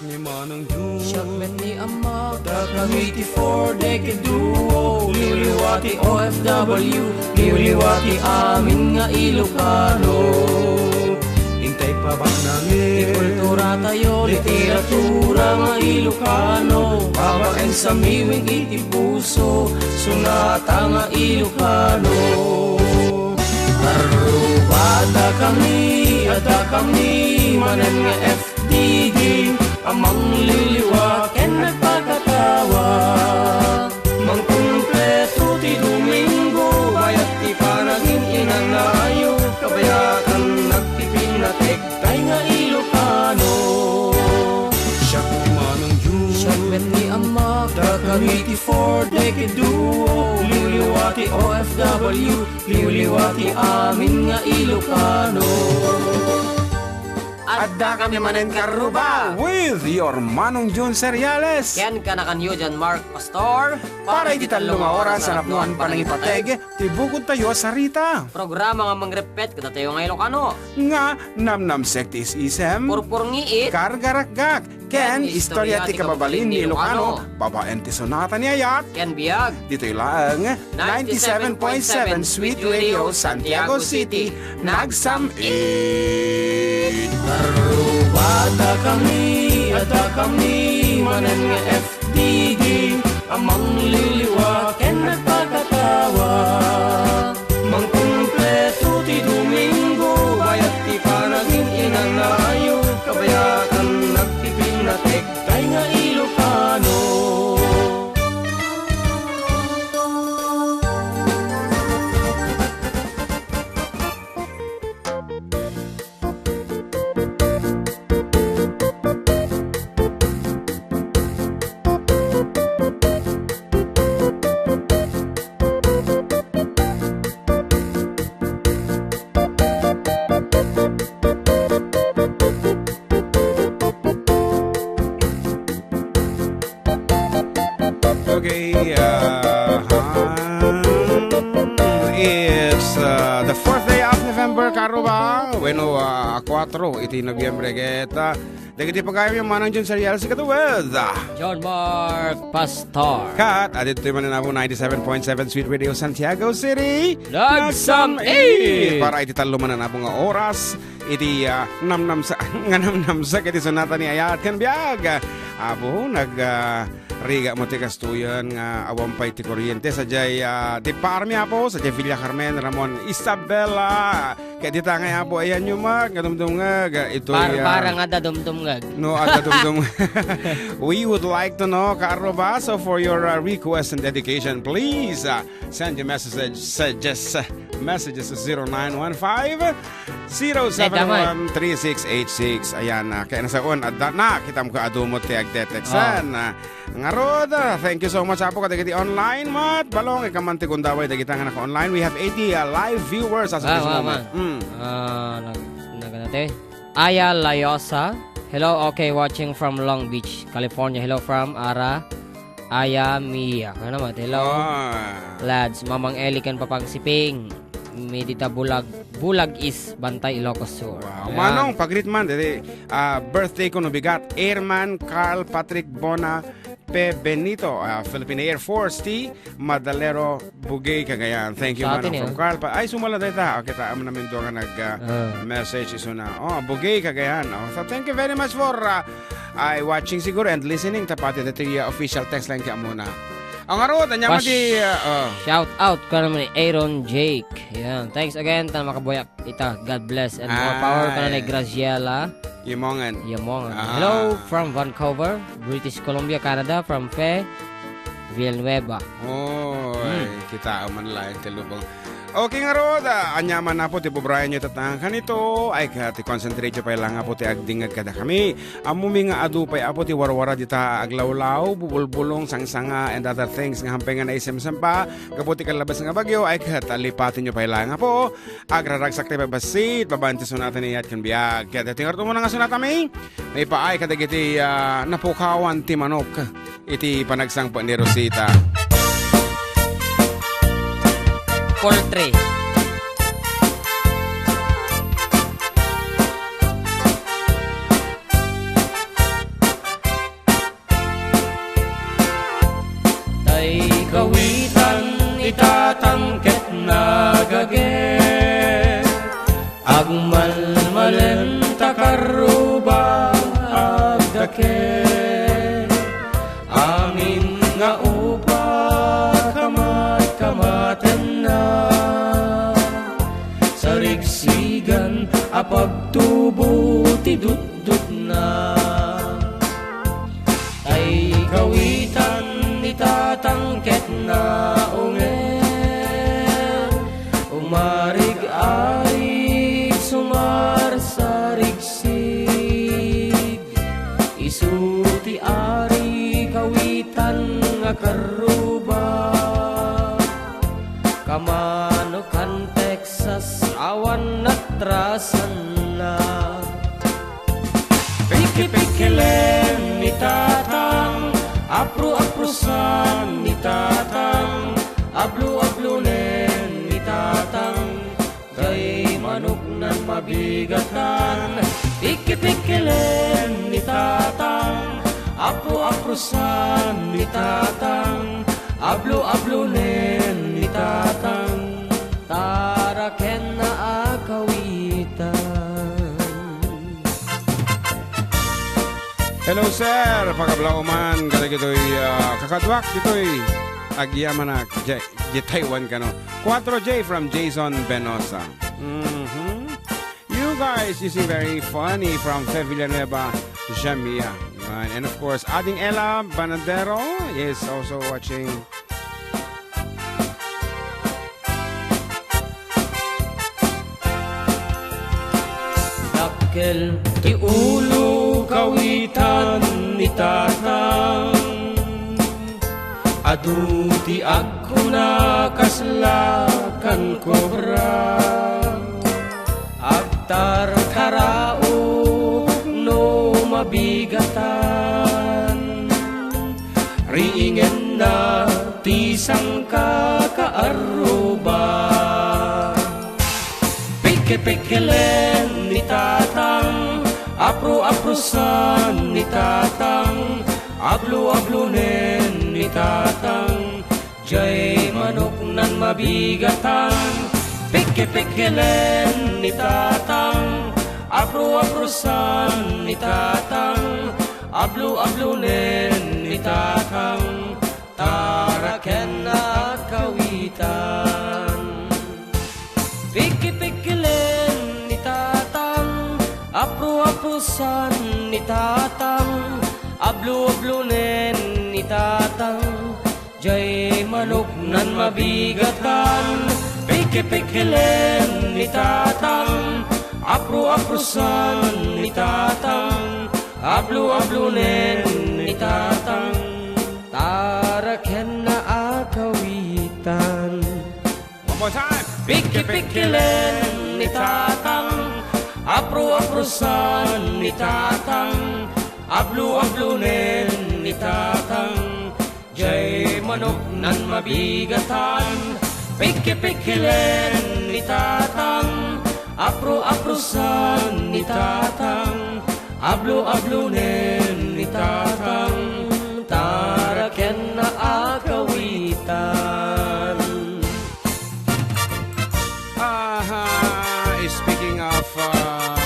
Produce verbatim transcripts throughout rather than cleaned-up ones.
Ni Manang Jun. Siak met ni Ammak. Dakami ti Four Decade Duo. Liwliwa ti O F W. Liwliwa ti amin nga Ilocano. Intay pabaknangin. Ti kulturatayo, literatura nga Ilocano. Babaen sa miwing iti puso. Sonata nga Ilocano. Arrubada kami, adda kami, manen nga F D G, a mangliliwa ken nagpakatawa. Mangkumpleto ti Domingo, bayat ti panagin-inanayo, kabayatan nagpipinnatek, tay nga Ilocano. Siak ni Manang Jun. Siak met ni Ammak. Dakami ti Four Decade Duo, liwliwa ti O F W, liwliwa ti amin nga Ilocano. Adda kami manen karruba. With your Manong Jun Seriales. Ken kanakanyo, John Mark Pastor. Para iti tallo nga oras a napnoan panangipateg ti bukod tayo a sarita. Programa nga mangreppet kadatayo nga Ilocano. Nga namnamsek ti is-isem. Purpurngiit. Kargarakgak. Ken istorya ti kababalin ni Ilocano. Babaen ti sonata ni Ayat. Ken biag. Ditoy laeng ninety-seven point seven Sweet Radio Santiago City, nagsam-it. Arrubada kami, adda kami, manen nga F D G, a mangliliwa ken nagpakatawa. Mangkumpleto ti Domingo, bayat ti panagin-inanayo, kabayatan nagpipinnatek, tay nga Ilocano. Okay, uh, it's, uh, the fourth day of November, karuba. Wenno, uh, a kuatro iti Nobyembre. Ket, uh, dagiti pagayam, Manang Jun Serial, si katuwid, uh, John Mark Pastor. Kat, aditoy manen apo ninety-seven point seven Sweet Radio Santiago City. Nagsam-it! Para iti tallo manen apo nga oras. Iti, ah, namnamsa-, nga namnamsek iti sonata ni Ayat ken biag. Apo, nag, ah, riga mo ti kastoyan nga awan pay ti kuryente. Sadiay, ah, ti parmi, Apo, sadiay Villa Carmen, Ramon, Isabela. Ket dita nga, Apo, ayanyo met nga dumdumngeg. Itoy, ah, Barbara nga adda dumdumngeg. No, adda dumdum-, we would like to know, kaarruba, so for your, ah, request and dedication, please, ah, send your message, suggest, messages to zero nine one five, zero seven one, three six eight six. Ayan, ah, kaya nasaon, adda na, kitam ko adu mo ti agtetext. Ah. Ah, ngarud, ah, thank you so much, Apo, kadagiti online, mat, balong, ikaman ti gundaway, dagita nga naka-online. We have eighty, ah, live viewers as of this moment. Mm. Ah, nag-, nag-, ano, te? Aya Layosa. Hello, okay, watching from Long Beach, California. Hello from Ara. Aya Mia. Ano naman? Hello. Ah. Lads, Mamang Eli ken Papang Siping. Mi dita Bulag, Bulag East, Bantay, Ilocos Sur. Wow. Ayan. Manong, pagrit man, dede, ah, birthday ko no bigat. Airman Carl Patrick Bona Pe Benito, ah, Philippine Air Force, ti Madalero, Bugey, Cagayan. Thank you, Manong, from Carl. Pa-, ay, sumala dayta. Okay, ta, amin namin doon nga nag, ah, message isuna. Oh, Bugey, Cagayan. Oh, so thank you very much for, ah, ay watching siguro and listening. Tapati dito yung official text line kaya muna. Ang arot, anya man di, ah, oh. Shout out ka naman ni Aaron Jake. Yan. Thanks again, ta makabuyak. Ita, God bless and more power. Ay. Kananay Graciela Yamongan. Yamongan. Ah. Hello from Vancouver, British Columbia, Canada, from Fe Villanueva. Oh, ay, kita man laeng ti lubong. Okay ngarud, ah, anya man, Apo, ti bubrayan yo tatang kanito, ay ka, ti concentrate yo pay lang, Apo, ti agdingag kada kami. Ammo mi nga adu pay, Apo, ti warwara dita aglawlaw, bubulbulong, sangsanga, and other things nga hampay nga naisemsem pa, gapu ti kallabas nga bagyo, ay ka, talipatin yo pay lang, Apo. Agraragsak ti babassit, babaen ti sonata ni Ayat ken biag. Ket ti ngarud umuna nga sonatami, maipaay kadagiti, ah, napukawan ti manok iti panagsangpet ni Rosita. Poultry. Ket amin nga upa kamat-kamatenna, sarigsigan a pagtubo ti dutdutna. Tay kawitan ni Tatang ket naungen, umarig-arig sumarsarigsig. Isu ti ari kawitan nga karruba. Kamano kan Texas awan natrasanna. Pikipikkilen ni Tatang, apru-aprusan ni Tatang, ablu-ablunen ni Tatang. Jay manok nan mabigatan, pikipikkilen ni Tatang, apru-aprusan ni Tatang, ablu-ablunen ni Tatang, tarakenna a kawitan. Hello, sir. Pakablauman kadagitoy, ah, kakaduak ditoy agyamanak, J-, J Taiwan kano. Cuatro J from Jason Benosa. Mhm. You guys, you seem very funny from Fe Villanueva, Jamia. And, and of course, Ading Ella Banadero is also watching. Dakkel ti ulo kawitan ni Tatang. Adu ti agkuna kasla kan kobra. Agtarkaraok no mabigatan. Riingenna ti sangkakaarruba. Pikipikkilen ni Tatang, apru-aprusan ni Tatang, ablu-ablunen ni Tatang, jay manok nan mabigatan. Pikipikkilen ni Tatang, apru-aprusan ni Tatang, ablu-ablunen ni Tatang, tarakenna a kawitan. Pikipikkilen ni Tatang, apru-aprusan ni Tatang, ablu-ablunen ni Tatang, jay manok nan mabigatan. Pikipikkilen ni Tatang, apru-aprusan ni Tatang, ablu-ablunen ni Tatang, tarakenna a kawitan. One more time. Pikipikkilen ni Tatang, apru-aprusan ni Tatang, ablu-ablunen ni Tatang, jay manok nan mabigatan. Pikipikkilen ni Tatang, apru-aprusan ni Tatang, ablu-ablunen ni Tatang, tarakenna a kawitan. Aha, speaking of, uh,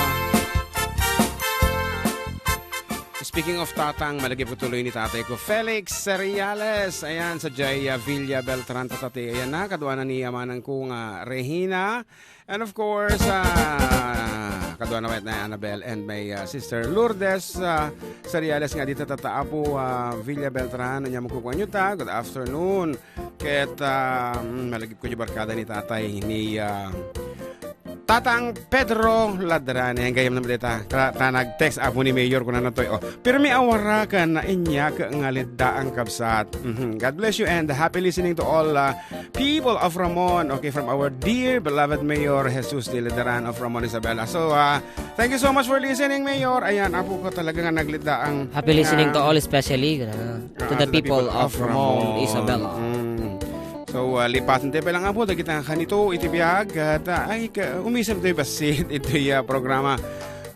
speaking of Tatang, malagip ko tuloy ni tatay ko, Felix Seriales. Ayan, sa Jaya Villa Beltran, tatati. Ayan na, kaduana ni amanang ko nga Regina. And of course, ah, kaduana met na Annabel and my, ah, sister Lourdes, ah, Seriales nga dita tata Apo, ah, Villa Beltran. Anya mo kukuan nyo ta? Good afternoon. Ket, ah, mm, malagip ko di barkada ni tatay ni, ah, Tatang Pedro Ladrane. Ang gayam naman dita. Ta, ta nag-text Apo ni Mayor ko na natoy. Oh, pirmi awarakan na inyak nga lidda ang kabsat. Mhm. God bless you and happy listening to all, ah, people of Ramon. Okay, from our dear beloved Mayor Jesus de Ledaran of Ramon, Isabela. So, ah, thank you so much for listening, Mayor. Ayan, apo ko talaga nga naglidda ang, Happy listening to ah, all, especially, uh, to ah, the to the people people of of Ramon, Ramon. Isabela. Mm. So, ah, lipaten tayo pa lang, apo, dagita nga kanito, iti biag, at, ah, ay, ka, umisem tayo basit iti, ah, programa.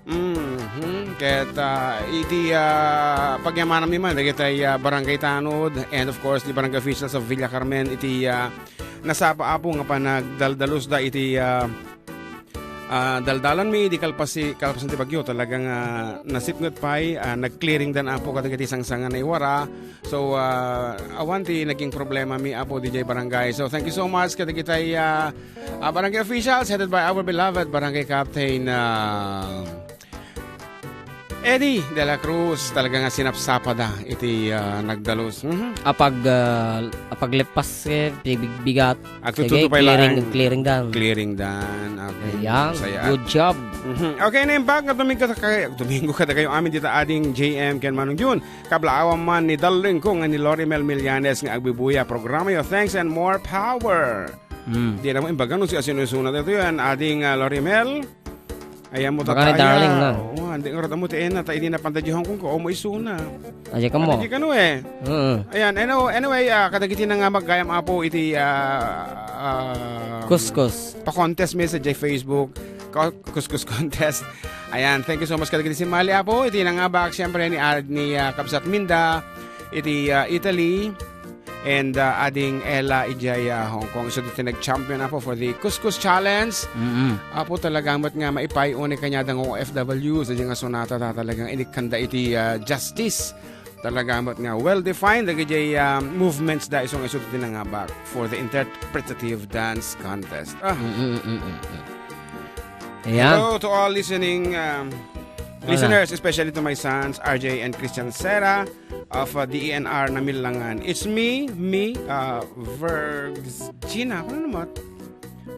Mhm. Ket, ah, iti, ah, pagyamananmi man dagiti, ah, barangay tanod and of course the barangay officials of Villa Carmen iti, ah, nasapa, apo, nga panagdaldalusda iti, ah, Ah, daldalanmi, di kalpasi-, kalpasan ti bagyo, talagang, ah, nasipnget pay, ah, nag-clearing dan, Apo, kadagiti sangsangan a iwara. So, ah, awan ti naging problemami, Apo, diay barangay. So, thank you so much kadagitay, ah, ah, barangay officials headed by our beloved barangay captain, ah, Eddie de la Cruz. Talaga nga sinapsapada iti, ah, nagdalus. Mhm. Apag, ah, apagleppas, eh, big-, bigat. Agtututupay laeng. Clearing, clearing dan. Clearing dan. Okay. Ayan. Masaya. Good job. Mhm. Okay, naimbag nga Domingo ta kay-, Domingo kadakayo amin dita ading J M ken Manong Jun. Kablaawam man ni darling ko nga ni Lorimel Millanes nga agbibuya programa yo. Thanks and more power. Mm. Di na mo imbagan no si asino isuna daytoy, ading, ah, Lorimel. Ayan mo, baka ni tataya. Darling na. Oo, hindi nga rata mo ti ena, ta ini napanda di Hong Kong ko, o mo isuna. Aja ka mo. Ano di kano eh? Oo. Ayan, ano, anyway, ah, kadagiti na nga maggayam, Apo, iti, ah, ah, kuskus. Pa-contest mi sa J Facebook. Ka-, kuskus contest. Ayan, thank you so much kadagiti simmali, Apo. Iti na nga bak, siyempre, ni, ah, ni, ah, Kabsat Minda, iti, ah, Italy. And, uh, ading Ella idiay, uh, Hong Kong. So, dito nag-champion, Apo, for the Couscous Challenge. Mm-mm. Apo, talaga met nga maipay, unay kaniada nga O F Ws, idiay nga sonata ta talagang inikkanda iti, uh, justice. Talaga met nga well-defined, dagiti, uh, movements da isong iso ti nangabak for the interpretative dance contest. Ah. Mm-mm-mm-mm. Ayan. Hello to all listening, um, wala. Listeners, especially to my sons, R J and Christian Serra of, uh, D E N R Namillangan. It's me, me, uh, Virgina. Ano naman?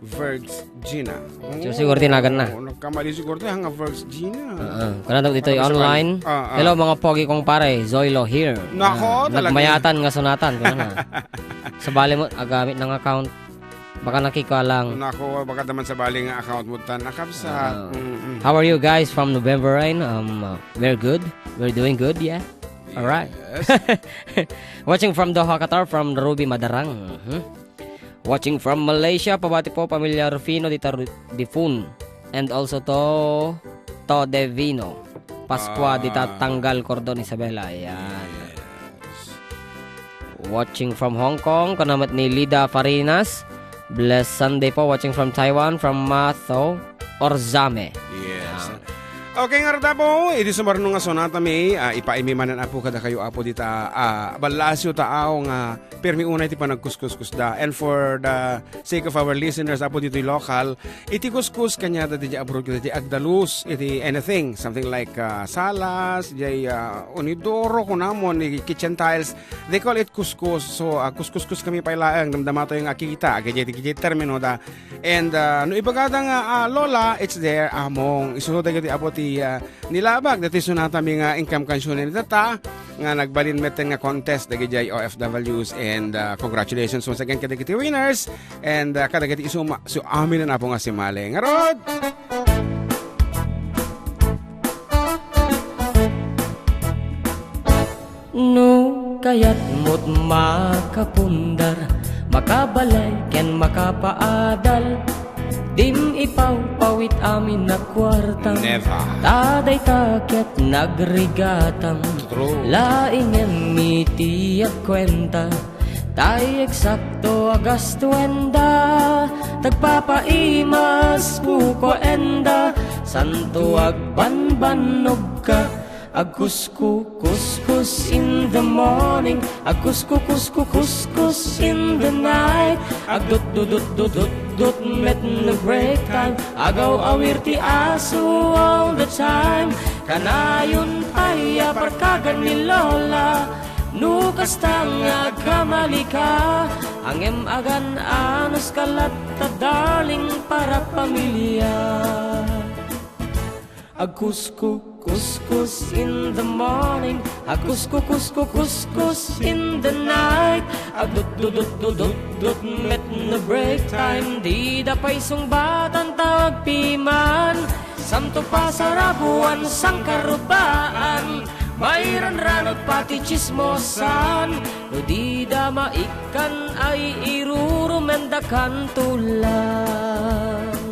Virgina. So, siguro tinagan na. Oo, nagkamali siguro tayo, hanga Virgina. Oo. Kana daw dito. Ano ba sa online? Ah, ah. Hello, mga pogi kong pare. Zoilo here. Nako, ah, talaga. Nagmayatan nga sunatan. Kuna na. Sabali mo, agamit ng account. Baka nakikalang. Nako, baka naman sabali nga account mo tan, nakabsat. Ah. Mm-mm. How are you guys from November Rain? Um, uh, we're good. We're doing good, yeah. All right. Yes. Watching from Doha, Qatar, from Ruby Madarang. Mhm. Watching from Malaysia, pabati po, pamilya Rufino dita Ru-, Difun. And also to, to Devino. Pascua dita, ah, Tanggal Cordon Isabela. Ayan. Yes. Watching from Hong Kong, kuna met ni Lida Farinas. Blessed Sunday po, watching from Taiwan, from Matho Orzame. Yes. Ah. Okay, nga rata po, idi sumarno nga sonata mi, ah, ipaimi manen, Apo, kadakayo, Apo, dita, ah, ballasyo taaw nga permi unay ti panagkuskuskusda. And for the sake of our listeners, Apo, ditoy local, iti kuskus kaniada diay abroad, iti agdalus, iti anything, something like, ah, salas, diay, ah, unidoro, kunamon, i-, kitchen tiles, they call it kuskus. So, ah, kuskuskus kami pay laeng, damdama tayo nga kita, agay diay, diay termino da. And, ah, no ibagada nga, ah, Lola, it's there, Among. Isu dagiti, Apo, ti, ah, nilabag, dati sunatami nga inkam kansionen data, nga nagbalin metten nga contest, dagiti O F Ws, and, ah, congratulations once again kadagiti winners, and, ah, kadagiti isuma, su amin na po nga simali. Ngarud! No kayatmo't makapundar, makabalay ken makapaadal, dim ipawpawit amin a kuartam. Never. Ta dayta ket nagrigatam. True. Laingem iti agkuenta, tay eksakto a gastuenda, tagpapaimas kukuenda, santo agbanbannogka. Agkuskukuskus in the morning, agkuskukuskukuskus in the night. Agdutdudutdudutdut met no break time. Agaw-awir ti aso all the time. Kanayon pay a parkagan ni Lola. No kasta nga agkamali ka, ngem agan-anos ka latta, darling, para pamilya. Agkuskukuskus in the morning, agkuskukuskukuskus in the night. Agdutdudutdudutdut met no break time. Dida pay sungbatan ta agpiman. Santo pasarabuan, sangkarubaan, mairanranot pati tsismosan. No dida maikkan ay irurumendakan tulang.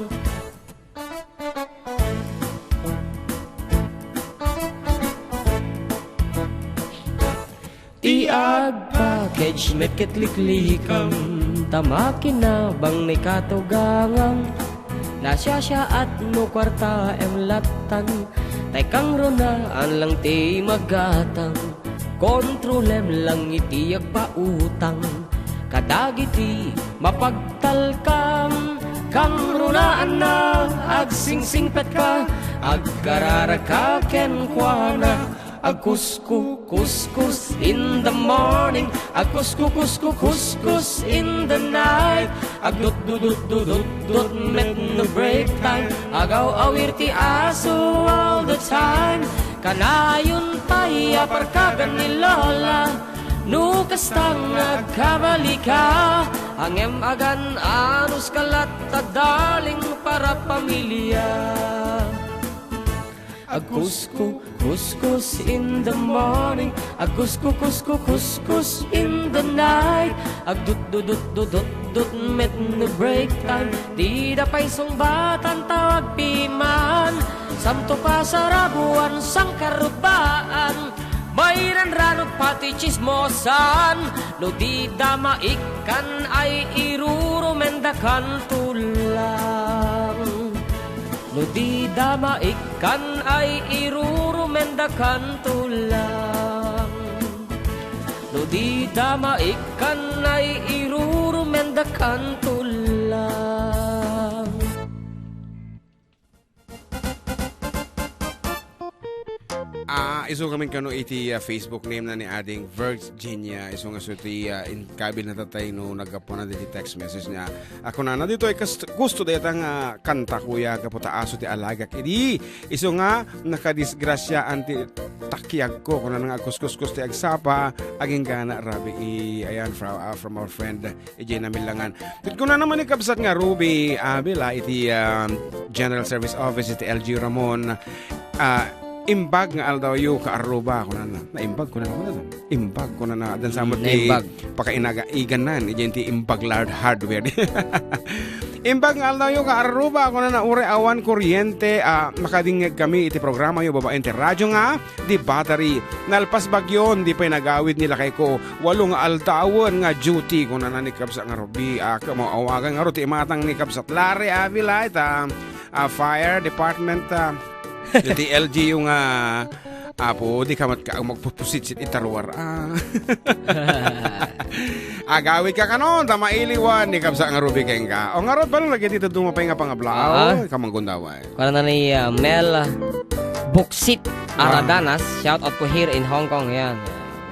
Ti agpackage met ket liklikam, ta makinabang ni katugangam. Nasiasiaat no kuartaem lattan, tay kangrunaan lang ti magatang. Kontrolem lang iti agpautang kadagiti mapagtalkam. Kangrunaanna, agsingsingpetka, agkararagka kenkuana. Agkuskukuskus in the morning, agkuskukuskukuskus in the night. Agdutdudutdudutdut met no break time. Agaw-awir ti aso all the time. Kanayon pay a parkagan ni Lola. No kasta nga agkabalika, ngem agan-anos ka latta, darling, para pamilya. Agkusku, kuskus in the morning. Agkusku, kusku, kuskus in the night. Agdutdudutdudutdut met no break time. Dida pay sungbatan tawag piman. Samto pasarabuan sangkarubaan. Mainan ranod pati chismosan. No dida maikkan ay irurumendakan tulang. No dida maikkan ay irurumendakan tulang. No dida maikkan ay irurumendakan tulang. Ah, isu ngamin kano iti, ah, Facebook name na ni Ading Virginia. Isu nga so ti, ah, inkabil na tatay no naggapunan diti text message niya. Ako na, na dito ay kas-, gusto dayta nga kanta, kuya, gapu ta aso ti alagak. Idi, isu nga nakadisgrasyaan ti takiag ko. Kuna nga agkuskuskus ti agsapa, aging gana, rabi, i-, ayan, from, ah, from our friend. Idiay namillangan. Ket kunana man ni kabsat nga Ruby Avila iti, ah, General Service Office iti L G Ramon, ah, "Imbag nga aldawyo, kaarruba," kunana. Naimbag, kunana, kunana. Imbag, kunana. Addan sa met ti naimbag. Pakainagaigannan, idiay ti Imbag Large Hardware. "Imbag nga aldawyo, kaarruba," kunana, "uray awan kuryente, ah, makadingngeg kami iti programayo babaen ti radyo nga di battery. Nalpas bagyon, di pay nagawid ni lakayko. Walo nga aldawen nga duty," kunana ni kabsat nga Ruby. Ah, kamo awagan nga ro ti imatang ni kabsat Larry Avila ita, ah, fire department, ah, iti L G U nga, "Apo, di ka met ka magpupusit iti ruar, ah." Agawid ka kanon, ta mailiwan ni kabsat nga Ruby kenka. O ngarud, balo lagi dito dumapay nga pangablaaw, ah, kamanggundawan. Kunana ni, ah, Mel Buksit Aradanas, shout out po here in Hong Kong. Yan.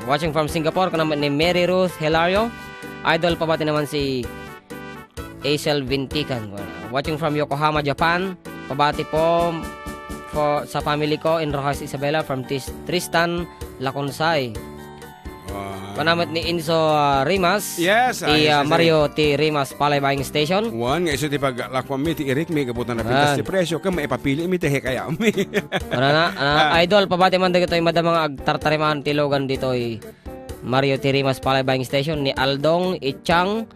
Watching from Singapore, kuna ni Mary Ruth Hilario. Idol, pabati naman si Aisel Vintican. Watching from Yokohama, Japan. Pabati po for, sa family ko in Roxas, Isabela, from Tis-, Tristan Laconsay. Wow. Kuna met ni Inso, ah, Rimas. Yes, ti, ayos ah, na, Mario ti Rimas Palay Buying Station. Wan, nga isu ti paglakuanmi ti irikmi, gapu ta napintas ti presyo, ket maipapili mi ti hikayatmi. Kunana, ah, idol, pabati man dagitoy madama nga agtartarimaan ti lugan ditoy Mario ti Rimas Palay Buying Station, ni Aldong, Ichang,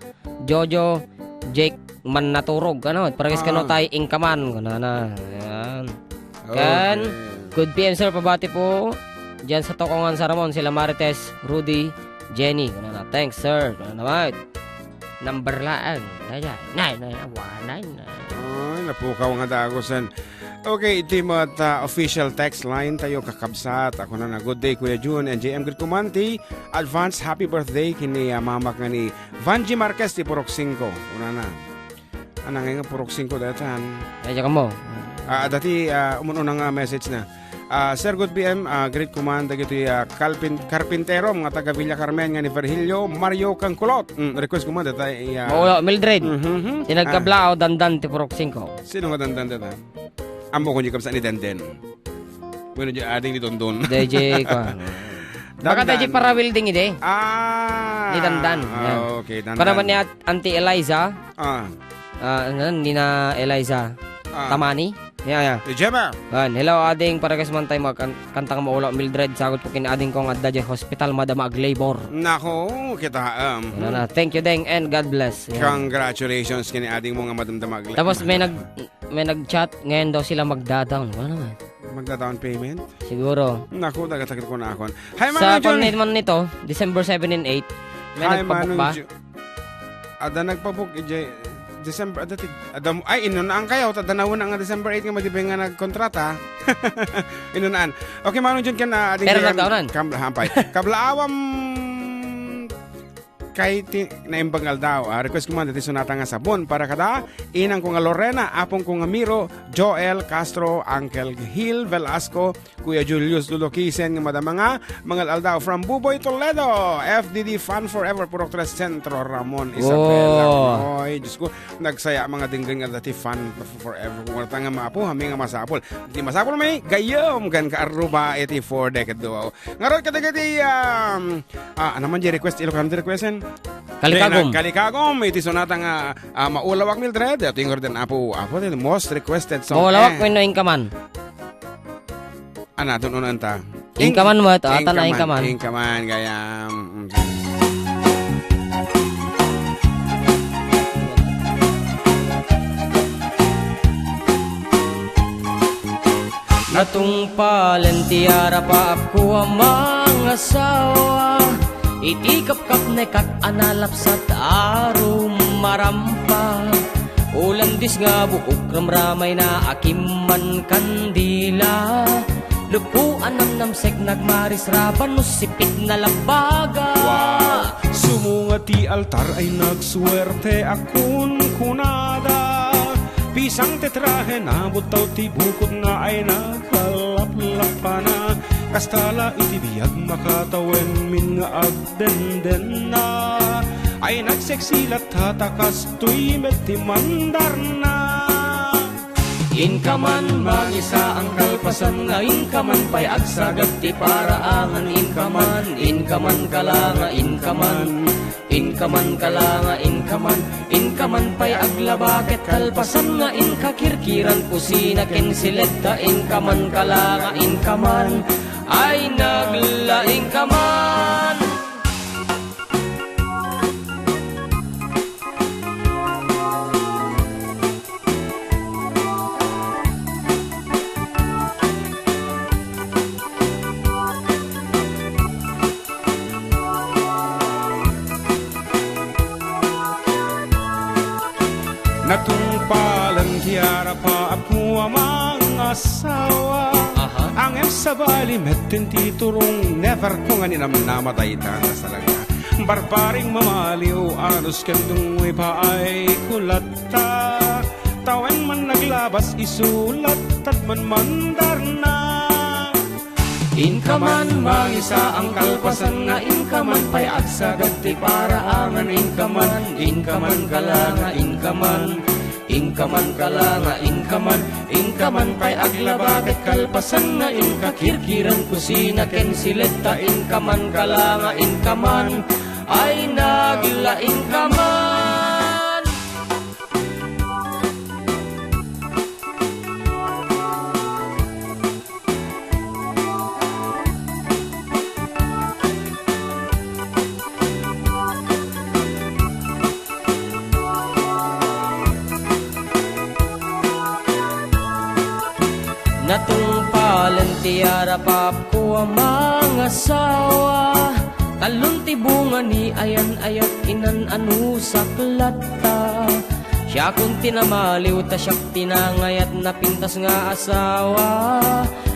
Jojo, Jake, Mannaturog, ano, parehas kano tay Inkaman, kunana. Ayan. Ken, okay. Good P M, sir, pabati po. Diyan sa Tokongan, sa Ramon, sila Marites, Rudy, Jenny. Kunana, "Thanks, sir." Kunana naman. Number laeng. Ayan. Nine, nine, one, nine, nine. Ay, napukaw nga dagosan. Okay, iti met, ah, official text line tayo, kakabsat. Ako na na. "Good day, Kuya Jun and J M. Greet ko man ti advance happy birthday kini, ah, mamak nga ni Vangie Marquez ti Purok Singko." Una na. Anang nga Purok Singko daytan. Ay, diyan ka mo. Ah, dati, ah, umun-una nga message na. Ah, Sir, good P M, ah, greet ko man dagiti, ah, kalpin-, karpintero nga taga Villa Carmen nga ni Virgilio, Mario, ken Kulot. Mm, request ko man data, ah, Maulo, Mildred. Mhm, mhm. Ti nagkablaaw, Dandan ti Purok Singko. Sino nga Dandan data? Ammo ko ni kabsat ni Denden. Bueno, di ading ni Dondon. D J ko. Baka Dandan. D J para welding ide. Ah. Ni Dandan. Ah, yan. Okay, Dandan. Para man ni At-, Auntie Eliza. Ah. Ah, ano, ni na Eliza. Ah. Tamani. Yeah, yeah. Di Jemma. Yan. Hello, ading, para kas man tayo magkan-, kantang Maulo, Mildred. Sagot po kin ading ko nga adda di hospital, madama ag-labor. Nako, kita, um, Ano na. Thank you, Deng, and God bless. Yan. Congratulations kini ading mo nga madamdama ag-labor. Tapos may nag-, may nag-chat, ngayon daw sila magda-down. Ano naman? Magda-down payment? Siguro. Naku, dagat-dagat ko na akon. Hi, Sa Manong Jun. Kwan man nito, December seven and eight, may Hi, nagpabook Manong ba? Ju-, Ada nagpabook, ijay, December, adda ti, adda, ay, inunaan kayo, ta danawen nga December eight nga madi pay nga nagkontrata. Inunaan. Okay, Manong Jun, ken, ah, ading Pero dayem, nagkaunan. Kam-, hampay. Kablaawam, kay ti, naimbag nga aldaw, ah, request ko man, dati sonata nga sabon para kada, inang ko nga Lorena, apong ko nga Miro, Joel Castro, Uncle Gil Velasco, Kuya Julius Lulukisen nga madama nga, mangal aldaw from Buboy Toledo, F D D Fan Forever, Purok Tres Centro, Ramon Isabela. Wow. Oy, Diyos ko, nagsaya mga dingding nga dati fan forever. Kung wala nga maapo, hami nga masapol. Di masapol may gayam, kan ka aruba, iti four decade duo. Ngarud kadagiti, um, ah, ano man di request, Ilocano ti requesten? Kalikagom. Kalikagom, iti sonata nga, ah, Maulawak Mildred, ito yung order na apo, apo, the most requested song. Maulawak, eh. Wenno Inkaman. Ana, tun-unan ta. Inkaman mo, ito, ata na Inkaman. Inkaman, gayam. Mm. Natungpalen ti arapaapko a mangasawa, iti kapkapnekak a nalapsat a rumarampa. Ulandis nga buok ramramayna a kimman kandila. Lepo a namnamsek nagmarisraban no sipit na labaga. Wow! Sumunga ti altar ay nagsuerte a kunkunada. Pisang ti trahe na buttaw ti bukotna ay nagkalaplapana. Kasta la iti biag makatawenmin nga agdendenna. Ay nagseksi latta ta kastoy met ti mandarna. Inkaman, mangisaang kalpasan nga inkaman pay agsagad ti paraangan. Inkaman, inkaman kala nga inkaman. Inkaman kala nga inkaman. Inkaman pay aglaba ket kalpasan nga inka kirkiran kusina ken siletta. Inkaman kala nga inkaman. Ay nagla inkaman. Natungpalan ti arapaapko a mangasawa. Aha. Ngem sabali met ti turong, never ko nga ninamnama dayta nga salaga. Barbaring mamaliw, anus ken dungwe paay ko latta. Tawen man naglabas, isu lattad man mandarna. Inkaman, mangisaang kalpasan nga inkaman pay agsagad ti paraangan. Inkaman, inkaman kala nga inkaman. Inkaman kala nga inkaman. Inkaman pay aglaba ket kalpasan nga inka kirkiran kusina ken siletta. Inkaman kala nga inkaman. Ay nagla inkaman. Natungpalen ti arapapko a mangasawa. Talon ti bunga ni ayan-ayat, inan-anusak latta. Siakon ti namaliw ta siak ti nangayat, napintas nga asawa.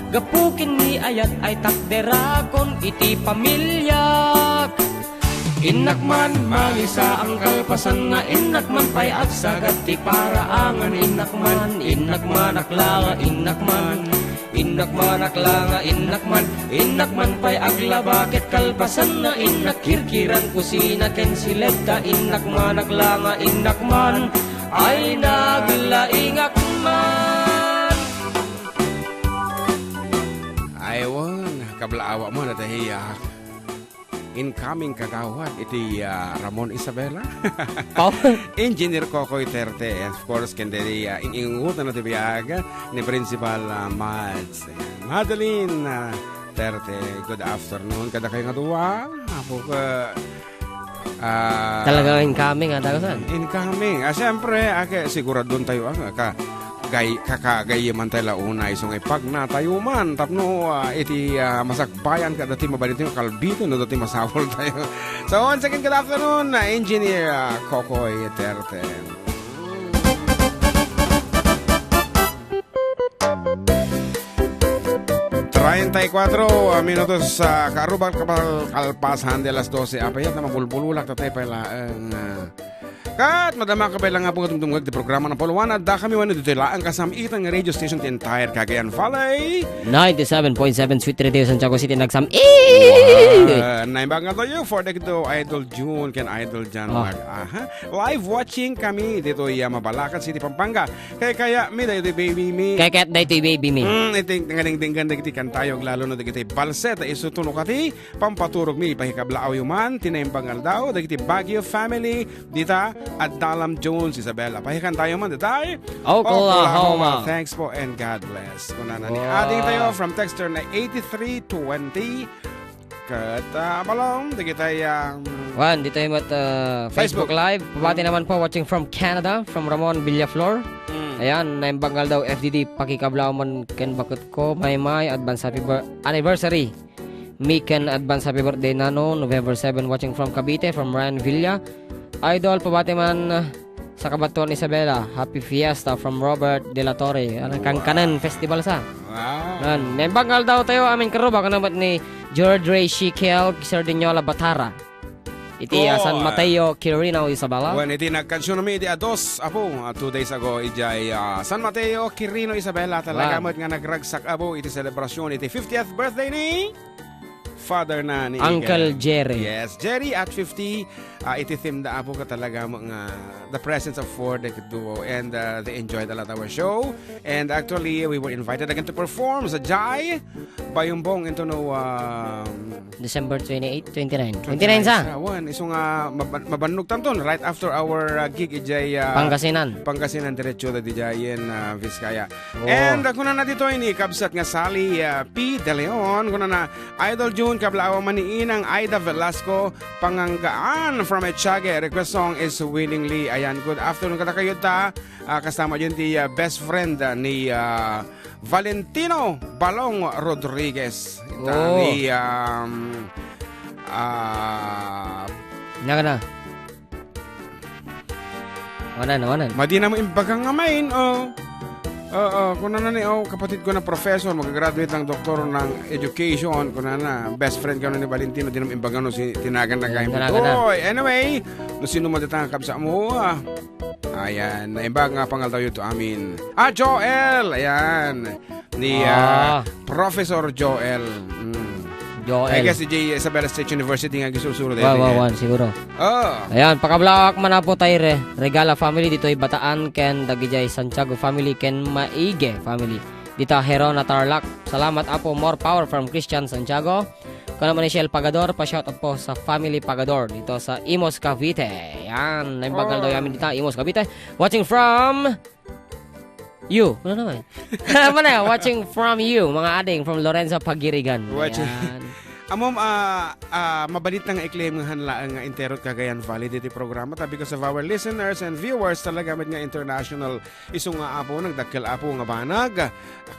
Gapu ken ni ayat ay takderakon iti pamiliak. Innak man mangisaang kalpasan nga innak man pay agsagad ti paraangan. Innak man, innak man, akla nga innak man. Innak man, akla nga innak man. Innak man pay aglaba ket kalpasan nga innak kirkiran kusina ken siletta. Innak man, akla nga innak man. Ay naglaingak man. Ay, wen, kablaawa mo, natahiyak. Incoming kagawad iti, ah, Ramon Isabela. Pau. Engineer Kokoy Terte, and of course, ken daydi, ah, ing-ingutan na ti biag ni Principal, ah, Mads. Ayan. Madeline, ah, Terte, good afternoon. Kadakayo nga dua, apo ka, ah, talagang incoming, ah, talaga saan? Incoming. Ah, siyempre, ah, kaya siguradon tayo, ah, ka, gay-, kakagayiman tayo la unay, so nga ipagna tayo man, tapno, ah, iti, ah, masakbayan ka dati mabalin tayo, kalbito, no, dati masawol tayo. So, once again, good afternoon, ah, Engineer, ah, Kokoy Terte. Treinta y cuatro minutos, ah, kaarruba kalpasan de las doce. Apay, ta mabulbululak, tatay pay laeng, ah. Ket madama ka pay lang nga po tumtungag ti programa na Polo One. Adda kami wenno ditoy laeng kasam-itan nga radio station ti entire Cagayan Valley. Ninety-seven point seven Sweet Radio Santiago City, nagsam-it. Wow. Naimbag nga tayo for the Idol June ken Idol John. Ah. Mag-, aha. Live watching kami ditoy, ah, Mabalacat City, Pampanga. Kay kaya mi, daytoy baby mi. Kay kayat daytoy baby mi. Mm, iti nga dingdinggan dagiti kantayo, lalo no dagiti balset, isu tuno kati, pampaturog mi, pakikablaaw yo man, ti naimbag nga aldaw, dagiti Baguio family, dita, Adalam Jones, Isabela. Pakikantayo man, dita, Oklahoma. Oklahoma. Thanks po and God bless. Kuna na ni Wow. Ading tayo from texter na eighty-three twenty. Ket, ah, Balong, dagitay, ah, Wan, ditoy met, ah, Facebook Facebook. Live. Pabati Mm. naman po, watching from Canada, from Ramon Villaflor. Mm. Ayan, naimbag nga aldaw, F D D, pakikablaaw man ken baketko, Maymay, advance happy bir-, anniversary. Mi ken advance happy birthday, Nano, November seven, watching from Cavite, from Ryan Villa. Idol, pabati man, ah, sa Kabatuan Isabela, Happy Fiesta from Robert De La Torre. Ano, Wow. Kankanen Festival sa? Wow. Yan. Naimbag nga aldaw tayo, amin karuba, kanabat ni George Ray Shikel, Sardiniola Batara. Iti, ah, San Oh. Mateo, Quirino, Isabela. Wen, iti nagkansyonami iti ados, apo, ah, two days ago, ijay, ah, San Mateo, Quirino, Isabela. Talaga Wow. met nga nagragsak, apo, iti selebrasyon, iti fiftieth birthday ni Father na ni Uncle Jerry. Yes, Jerry at fifty, ah, iti theme da, apo, ka talaga mo nga the presence of four, the duo, and, uh, they enjoyed a lot our show. And actually, we were invited again to perform sa Jai Bayumbong into no, um, December twenty-eight, twenty-nine. Twenty-nine sa? Sa, wan, isu nga maban-, mabannog tanton right after our, uh, gig ijay, uh, Pangasinan. Pangasinan, diretso da di Jai in, uh, Vizcaya. Oo. And, uh, kuna na dito ini, kabsat nga Sally, uh, P. De Leon, kuna na, Idol June, kablaaw man ni Inang Aida Velasco, Panganggaan from Echage. Request song is Willingly. Ayan, good afternoon kadakayo ta. Ah, kasama dyan ti, ah, best friend, ah, ni, ah, Valentino Balong Rodriguez. Ita Oh. ni, um, ah, Naka na. Wanan, wanan. Madi na mo imbaga nga main, oh. Oo, kuna na ni, oh, kapatid ko na professor, magagraduate ng doktor ng education, kuna na, best friend ka na ni Valentino, di naman imbaga no, si, tinagan na Ayan, kayo. Tinagan na. Oy, anyway, no sino man datang kabsa mo, ah. Ayan, naimbag nga pangaldaw yu to amin. Ah, Joel! Ayan. Ni, ah, Ah. Professor Joel. Mm. Joel. I guess, ijay Isabela State University nga gisursurod Wa, wa, daytoy. Wan, siguro. Oh. Ayan, pakablaak man, apo, tay re-, Regala family ditoy Bataan ken dagijay Santiago family ken Maige family. Dita Herona, Tarlac. Salamat, apo, more power from Christian Santiago. Kuna man ni Shell Pagador, pa-shoutout po sa family Pagador dito sa Imus, Cavite. Yan, naimbag nga Oh. aldaw yamin dita, Imus, Cavite. Watching from you. Ano naman? Ano na, watching from you, mga ading, from Lorenzo Pagirigan. Watching. Ayan. Amom, ah, ah, mabalit na nga i-claim nga han laeng nga interot Cagayan Valley diti programa ta because of our listeners and viewers talaga met nga international. Isu nga, apo, nagdakkel, apo, nga banag.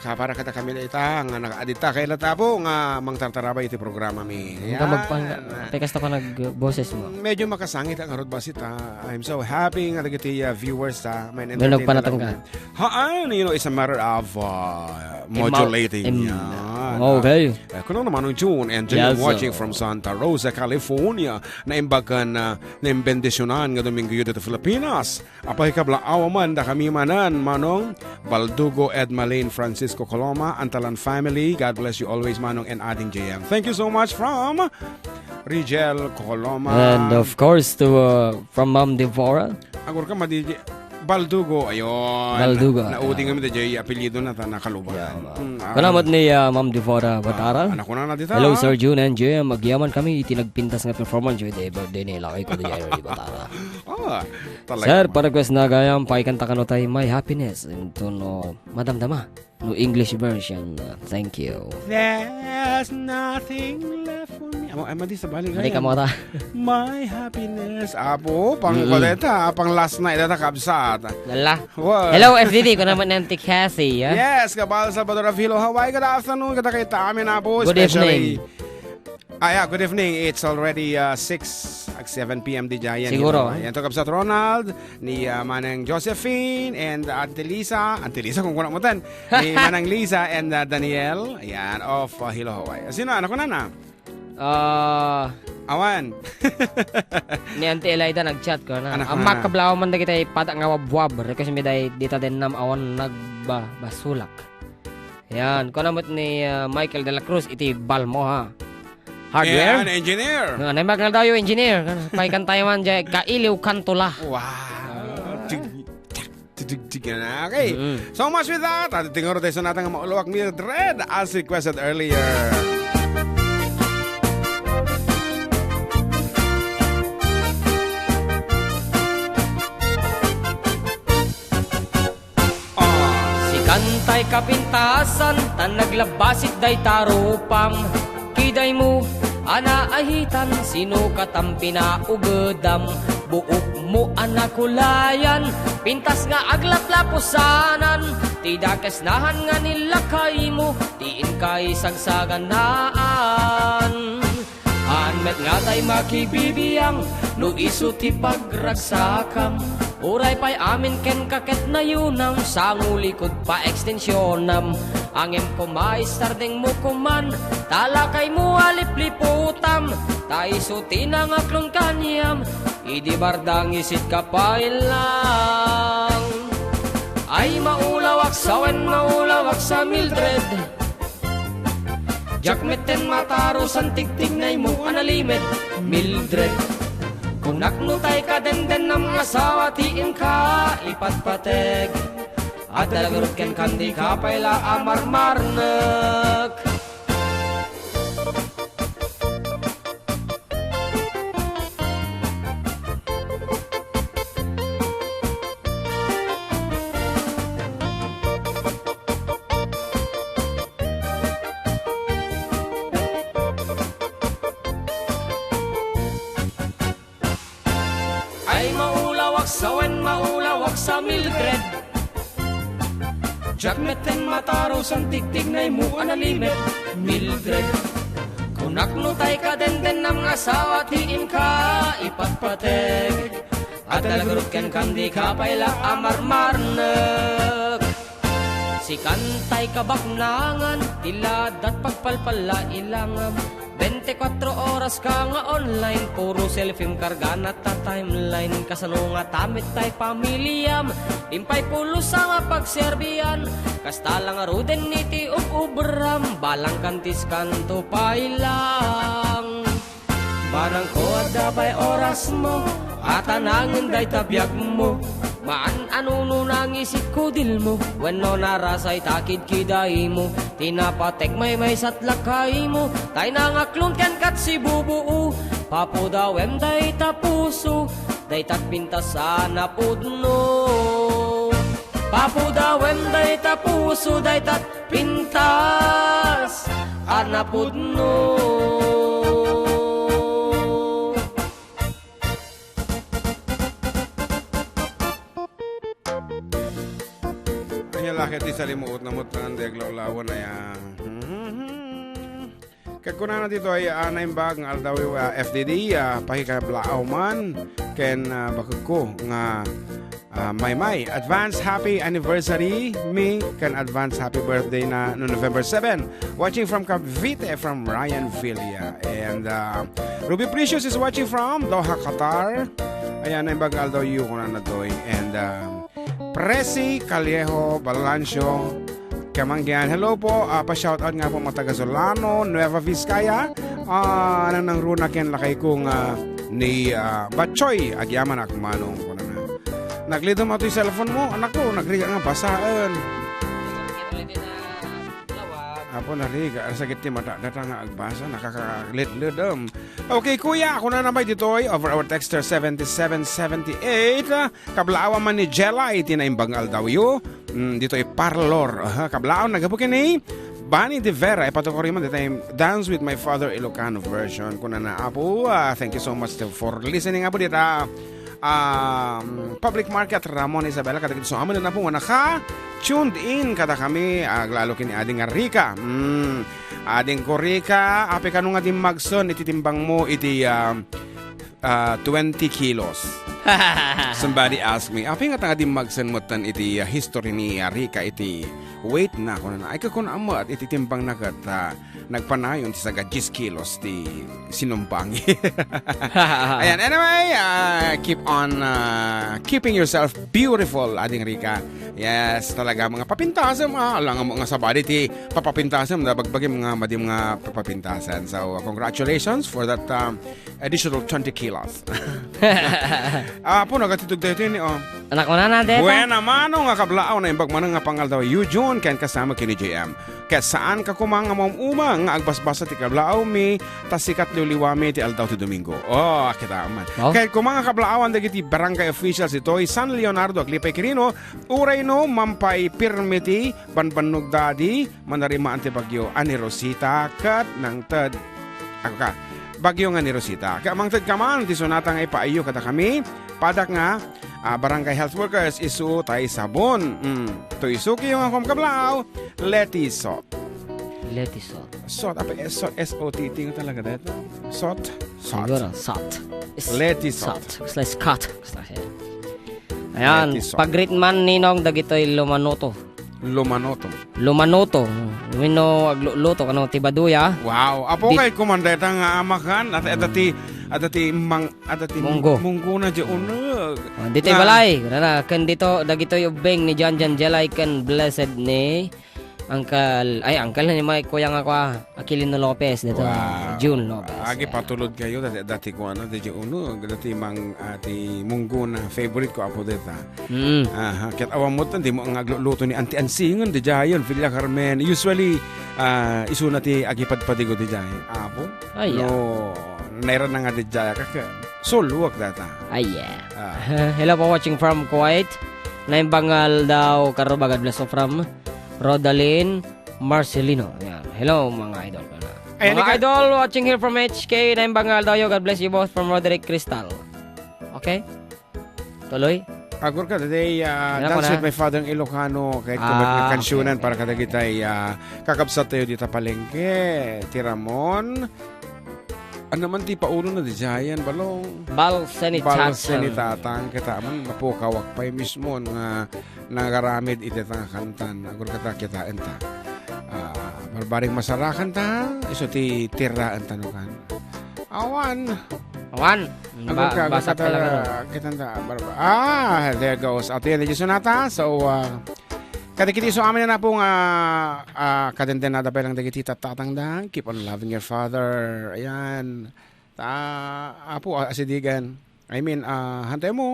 Ka-, para kadakami dayta nga naka-, adita kay lata, apo, nga mangtartarabay iti programa mi. Nga Yan. magpang-, kay kasta pa nagboses mo. Medyo makasangit ang arot basit, ha. I'm so happy nga dagiti, ah, viewers, ha. May May entertain nagpanatangka. talaga. Haan, you know, it's a matter of, uh, Im-, modulating. im-, Yan. okay. Eh, kuno naman ang June and Jay Yes, watching sir. from Santa Rosa, California. Naimbagan na, naimbendisyonan nga Domingo yu dito Filipinas. Apay kablaaw man, dakami manen, Manong Baldugo, Edmalyn, Francisco Coloma, Antalan family. God bless you always, Manong and Ading J M. Thank you so much from Rigel Coloma. And of course to, uh, from Ma'am Devora. Agur ka, madi-, Baldugo, ayun. Baldugo. Na-, nauding kami da jay apelyido na ta-, nakaluban. Yeah, ma'am. Mm, ah. Kanamat ni, ah, Ma'am Devora Batara. Ah, anak ko na na dita, Hello, ah. Sir June and J M. Agyaman kami iti nagpintas nga performance with the birthday ni lakay ko, di Batara. Ah, talaga Sir, naman. Pa-request na gayam, paikanta kano tay My Happiness. Ito no, madamdama. No English version. Thank you. There's nothing left for me. Amo, ay, madi sa balik Madi ka yan. mo ta. My happiness. Apo, pang Mm-mm. baleta, pang last night, data kabsat. Lala. Wow. Hello, F D D. Ko naman ng Tikasi, ah. Yes, Kabal Salvador of Hilo, Hawaii. Good afternoon. Kada kay Tami na po, Good especially evening. Ah, yeah, good evening. It's already uh, six, ag seven p m di Giant. Siguro. Yan to, Kabsat Ronald, ni uh, Manang Josephine, and Auntie Lisa. Auntie Lisa, kung kuna mo tan. Ni Manang Lisa and uh, Daniel. Yan, of uh, Hilo, Hawaii. Sino? Anak ko na na? Ah, Awan. Ni Auntie Elida nag-chat ko na. Anak ko na. Amak kablaw man dagiti pada nga wabwab. Request mi day dita den nam awan nagbabasulak. Yan, kuna met ni ah, Michael de la Cruz iti Balmo, ha. Hardware? Yan, engineer. Nga, naimbag nga daw yung engineer. Paikan tayo man dyan, Kailiw Kantula. Wow. Tig-, tig-, tig-, tig-, na. Okay. Mm-mm. So much with that. At tinguro tayo sa natin nga maulawak Mildred as requested earlier. Sikantay kapintasan, tan naglabasik dayta rupam. Kidaymo a naahitan, sino katam pinaugedam? Buokmo a nakulayan, pintas nga aglaplapusanan. Ti dakes nahan nga nilakaymo, ti inkay sagsaganaan. Haan met nga tay makibibiang no isu ti pagragsakam. Uray pay amin kenka ket nayunam, sangulikud pa ekstensionam. Ngem koma, istardengmo koman, ta lakaymo a lipliputam, ta isu ti nangaklon kaniam, idi bardang isit ka pay lang. Ay, maulawak sa wen maulawak sa Mildred. Diak metten matarusan tigtignaymo a nalimed, Mildred. Kunak no tay kadendennam nga asawa ti inka ipatpateg. Adda la garud kenka, dika pay la a marmarnek. Ay, maulawak sa wen, maulawak sa Mildred. Diak metten matarusan tigtignaymo a nalimed, Mildred. Kunak no tay kadendennam nga asawa ti inka ipatpateg. Adda la garud kenka, dika pay la a marmarnek. Sikantay kabaknangan, ti ladat pagpalpalla ilangam. Bente kuatro oras ka nga online, puro selfiem kargana ta timeline. Kasano nga ta met tay pamiliam, impay pulos a nga pagserbian. Kasta la ngaruden iti ub-ubram, balang kantis kanto pay lang. Manangko, adda pay orasmo, atanangen dayta biagmo. Maan a nuno nangisit kudilmo, wenno narasay ta kidkidaymo. Ti napateg maymaysa ti lakaymo, tay nangaklon kenka ti sibubuo. Papudawem dayta puso, dayta pintas a napudno. Papudawem dayta puso, dayta pintas a napudno. Ania la ket ti salimuot na met nga aglawlawan aya. Ket kunana ditoy, ah, naimbag nga aldaw, ah, F D D, ah, pakikablaaw man ken, ah, bakekko nga, ah, Maymay. Advance happy anniversary mi ken advance happy birthday na no November seven. Watching from Cavite from Ryan Villa. And, ah, Ruby Precious is watching from Doha, Qatar. Ayan, naimbag nga aldaw yu, kunana ditoy. And, ah, Presi Callejo Balancio. Kamanggian, hello po. Ah, pa-shoutout nga po mga taga Solano, Nueva Vizcaya. Ah, nang nangruna ken lakay ko nga ni, ah, Batchoy, agyamanak manong, kunana. Naglidom ato yung cellphone mo, anak ko, nagriga nga basaen. Apo, nariga, sakit ti mata, data nga agbasa, nakakalitlidom. Okay, kuya, ako na naman ditoy, over our texter seventy-seven seventy-eight. Kablaawan man ni Jelay ti naimbag nga aldawyo. Mm, ditoy parlor. Aha, kablaawan naggapu ken ni Bani de Vera. Ipatukor man ditoy Dance with My Father Ilocano version. Kunana, Apo, ah, thank you so much for listening, Apo, dita. um, Public Market, Ramon, Isabela, kadagiti so amin na po nga naka-tuned in kadakami, aglalo ken ni Ading Rica. Mm. Adingko Rica, apay kano nga dimmagsen iti timbangmo iti, ah, ah, twenty kilos? Somebody asked me, "Apay nga ta nga dimmagsen metten iti, ah, history ni, ah, Rica iti weight na?" Kunana, "Ay, kakuna met iti timbangna ket, ah, nagpanayon ti saga dies kilos ti sinumpang." Ayan, anyway, ah, keep on, ah, keeping yourself beautiful, Ading Rica. Yes, talaga, mga papintasem, ah, alangan mo nga sabali ti papapintasem, nabagbagim nga madim nga papapintasan. So, congratulations for that, um, additional twenty kilos. Ah, po, nagatitog tayo ni, oh. Anak mo na, na, deta? Buena mano nga kablaaw, naimbag man nga pangaldaw, Eugene, ken kasama kini J M. Ket saan ka koma nga maum-uma nga agbasbasa ti kablaaw mi, ta sikat liwliwa mi ti aldaw ti Domingo. Oh, kita man. Oh. Ket koma nga kablaawan dagiti barangay officials ditoy San Leonardo, Aglipay, Quirino, uray no, mampay pirmi ti banbannog dadi, manarimaan ti bagyo a ni Rosita, ket nangted, ako ka, bagyo nga ni Rosita. Ket mangted ka man, ti sonata nga ipaayyo kadakami, padak nga, ah, barangay health workers, isu tay sabon. Mm. To isuki yung akom kablaaw, Leti Sot. Leti Sot. Sot, apa, eh, Sot, S O T T nga talaga dito. Sot? Sot. Siguro, Sot. Leti Sot. Sot. It's like Scott. It's like, yeah. Ayan, Leti Sot. Pag-greet man, Ninong, dagitoy lumanoto. Lumanoto. Lumanoto. Wenno agluluto, ano, ti baduya. Wow. Apo Di- kay kumanda ita nga amakan, at, at ti, at ti mang, at ti Munggo. Munggo na di uneg. Oh, ditoy Na- balay. Rara, ken dito, dagitoy ubbing ni John John Jelay, ken blessed ni Uncle, ay, uncle ni Mike, kuya nga kwa, Aquilino Lopez, dito, Wow. June Lopez. Agi Yeah. patulod kayo, dati, dati ko ano, dati uno, dati mang, ah, ti Munggo na favorite ko, apo dita. Mm. Aha, ket awan mo tan, di mo nga agluluto ni Auntie Ansingen, di Jayon, Villa Carmen. Usually, ah, isuna ti agipadpadigo di Jayon. Apo? Ay, No, naira na nga di Jaya, kaka, suluak data. Ay, yeah. Ah. Hello po, watching from Kuwait. Naimbag nga aldaw, Karuba, God bless you from Rodalyn Marcelino. Yan. Hello, mga idol. Ayan, mga ika- idol, watching here from H K. Naimbag nga aldaw yo. God bless you both from Roderick Crystal. Okay? Tuloy? Agor ka, today, ah, Ano Dance ko na? With My Father Ilocano, kahit Ah, kumat nga kansyunan okay, para okay. Kadagitay, ah, kakabsat tayo dita palengke. Ti Ramon, ano man ti paulo na di Jayan, balong? Balse ni Balse ni Tatang. Tatang, kita man, mapukawak pa'y mismo nga nagaramid iti ta nga kantan. Agor kata, kitaen ta. Ah, barbaring masarakan ta, iso ti tiraen ta no kan. Awan. Awan. Agor Ba-, ka, agor basa ka talaga, no? Kitanta, barba-, ah, there goes. Ato yan, di Sonata. So, ah, kadagiti so amin na po nga, ah, kadenden na da pa lang dagiti tatatang da. Keep on loving your father. Ayan. Ta, apo, ah, asidigan. I mean, ah, hantay mo.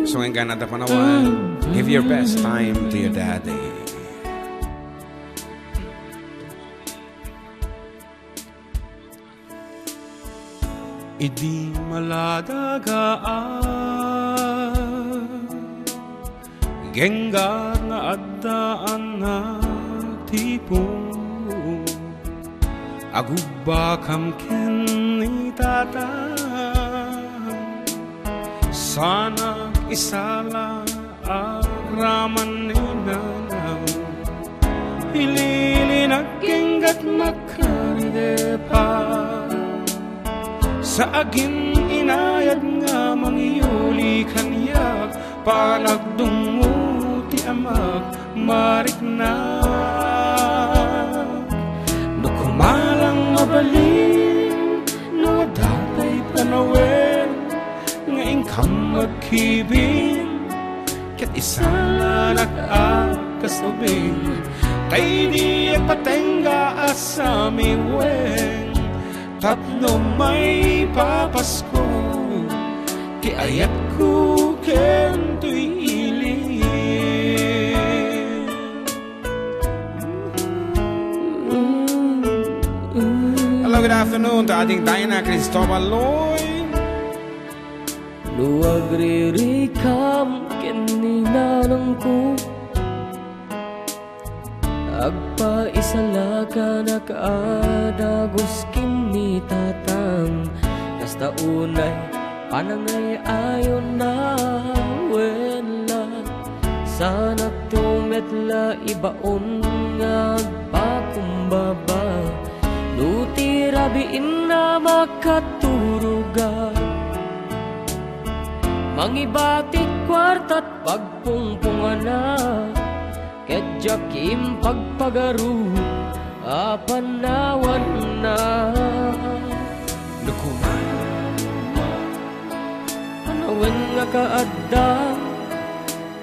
So, ngayon ka na da panawan. Give your best time to your daddy. Idi maladagaan, genggar nga adda anak ti pung. Agubbakam ken ni Tatang, sanak isala agraman ni Nanang. Ililinag ken gatnak karidepa. Sa agin inayad nga mangyuli kaniak, panagdungngo ti amak marikna. No kumalang mabalin, no adda pay panawen, nga inkam agkibin, ket isalanak a kas ubing, tay di agpatengga a samiweng. Tapno maipapasko ti ayatko ken toy ili. Hello, good afternoon to Ading Dinah Cristobal Loy. No agririkam ken ni nanangko, agpais- Salakanak a dagus ken ni Tatang, kasta unay panangay-ayonna, wen la, saanakto met la ibaon nga agpakumbaba, no ti rabiin a makaturoga. Mangiba ti kuartat pagpungpungana, ket diak impagpagaru a panawanna. Lokoman. Panawen nga kaadda,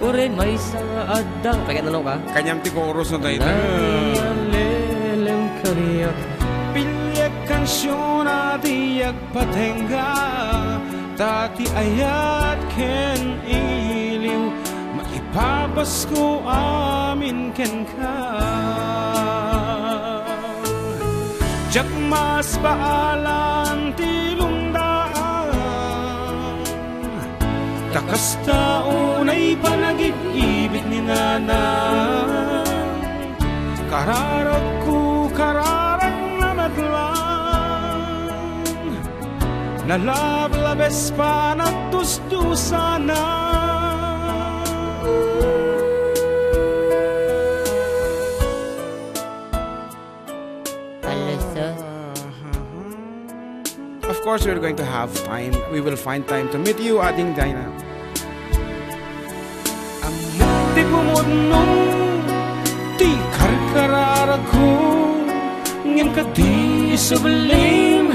uray maysa nga adda. Kaya ano ka? Kaniam ti chorus no dayta. Naleleng kaniak. Piliek kansiona ti agpatengga, ta ti ayat ken iliw, maipapasko amin kenka. Diak masbaalan ti lungdaan, ta kasta unay panagib-ibit ni Nanang. Kararagko, kararag na met lang. Nalablabes panagdusdusana. Palusot. Of course, we're going to have time. We will find time to meet you, Ading Dinah. Ammok ti pumudno ti karkararagko, ngem kadi isublim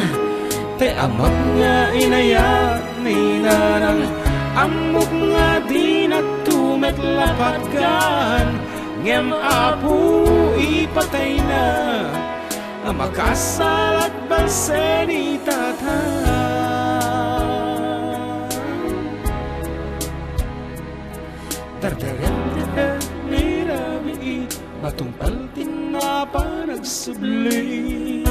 ti amak nga inayat ni Nanang. Ammok nga dinakto met la patgan, ngem Apo, ipatayna a makasalat balse ni Tatang. Dardarem ni rabii, matungpal ti napan agsubli.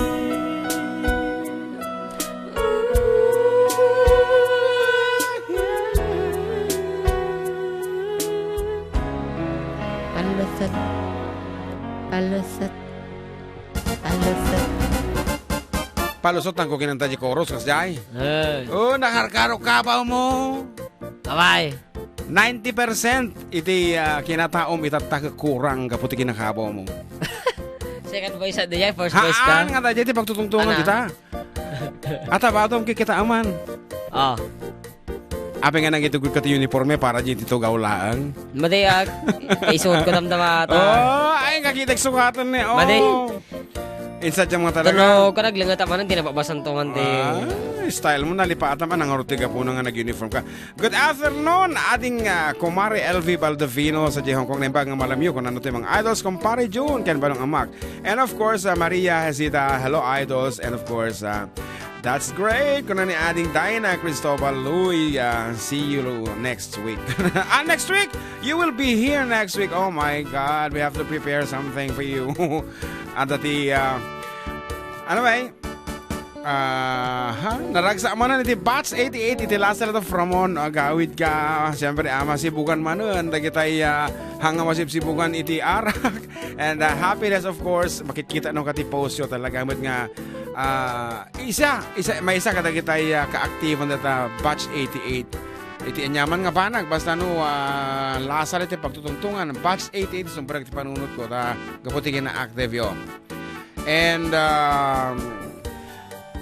Palusot. Palusot. Palusot. Palusot ang kukinanta di chorus, kasjay. Eh. Oh, nakarkaro kabaw mo. Abay. Ninety percent iti, ah, kinataom itatta kurang gapu ti kinakabaw mo. Second voice at the first voice ka? Haan, nga tayo, ti pagtutungtungan Ana? Kita. Ata ba atom kikita aman? Oh. Apay nga nangitugod ka ti uniforme para di ti tugaw laeng? Madi, ah, isuot ko damdama ta. Oh, ay, kakita sukatan ni. Oh. Madi. Insa dyan mo talaga. Tunog ka naglingat, aman, di na babasan to man, di. Ah, style mo, nalipaat naman, ang arutiga po na nga nag-uniform ka. Good afternoon, ading, ah, kumare L V Baldovino sa Hong Kong. Naimbag nga malamyo kung ano to yung mga idols, kumpare June, ken Balong Amak. And of course, ah, Maria Hesita, hello, idols. And of course, ah, that's great. Kuna ni ading Diana Cristobal Louie, ah, see you next week. Ah, next week? You will be here next week. Oh my God, we have to prepare something for you. At the, ah, anyway, ah, ha? Naragsak manen iti Batch eighty-eight, iti Lazarette of Ramon. Agawid ka. Siyempre, ama, sibugan manen. Dagitay, ah, hanga masipsibugan iti arak. And, ah, happiness, of course, makikita no kati post yo talaga. Met nga, ah, isa, isa, may isa kadagitay, ah, kaaktiban data Batch eighty-eight. Iti anyaman nga banag, basta no, ah, lasal iti pagtutungtungan, Batch eighty-eight, sumbrek ti panunot ko, ta gapu ti kina-active yo. And, um,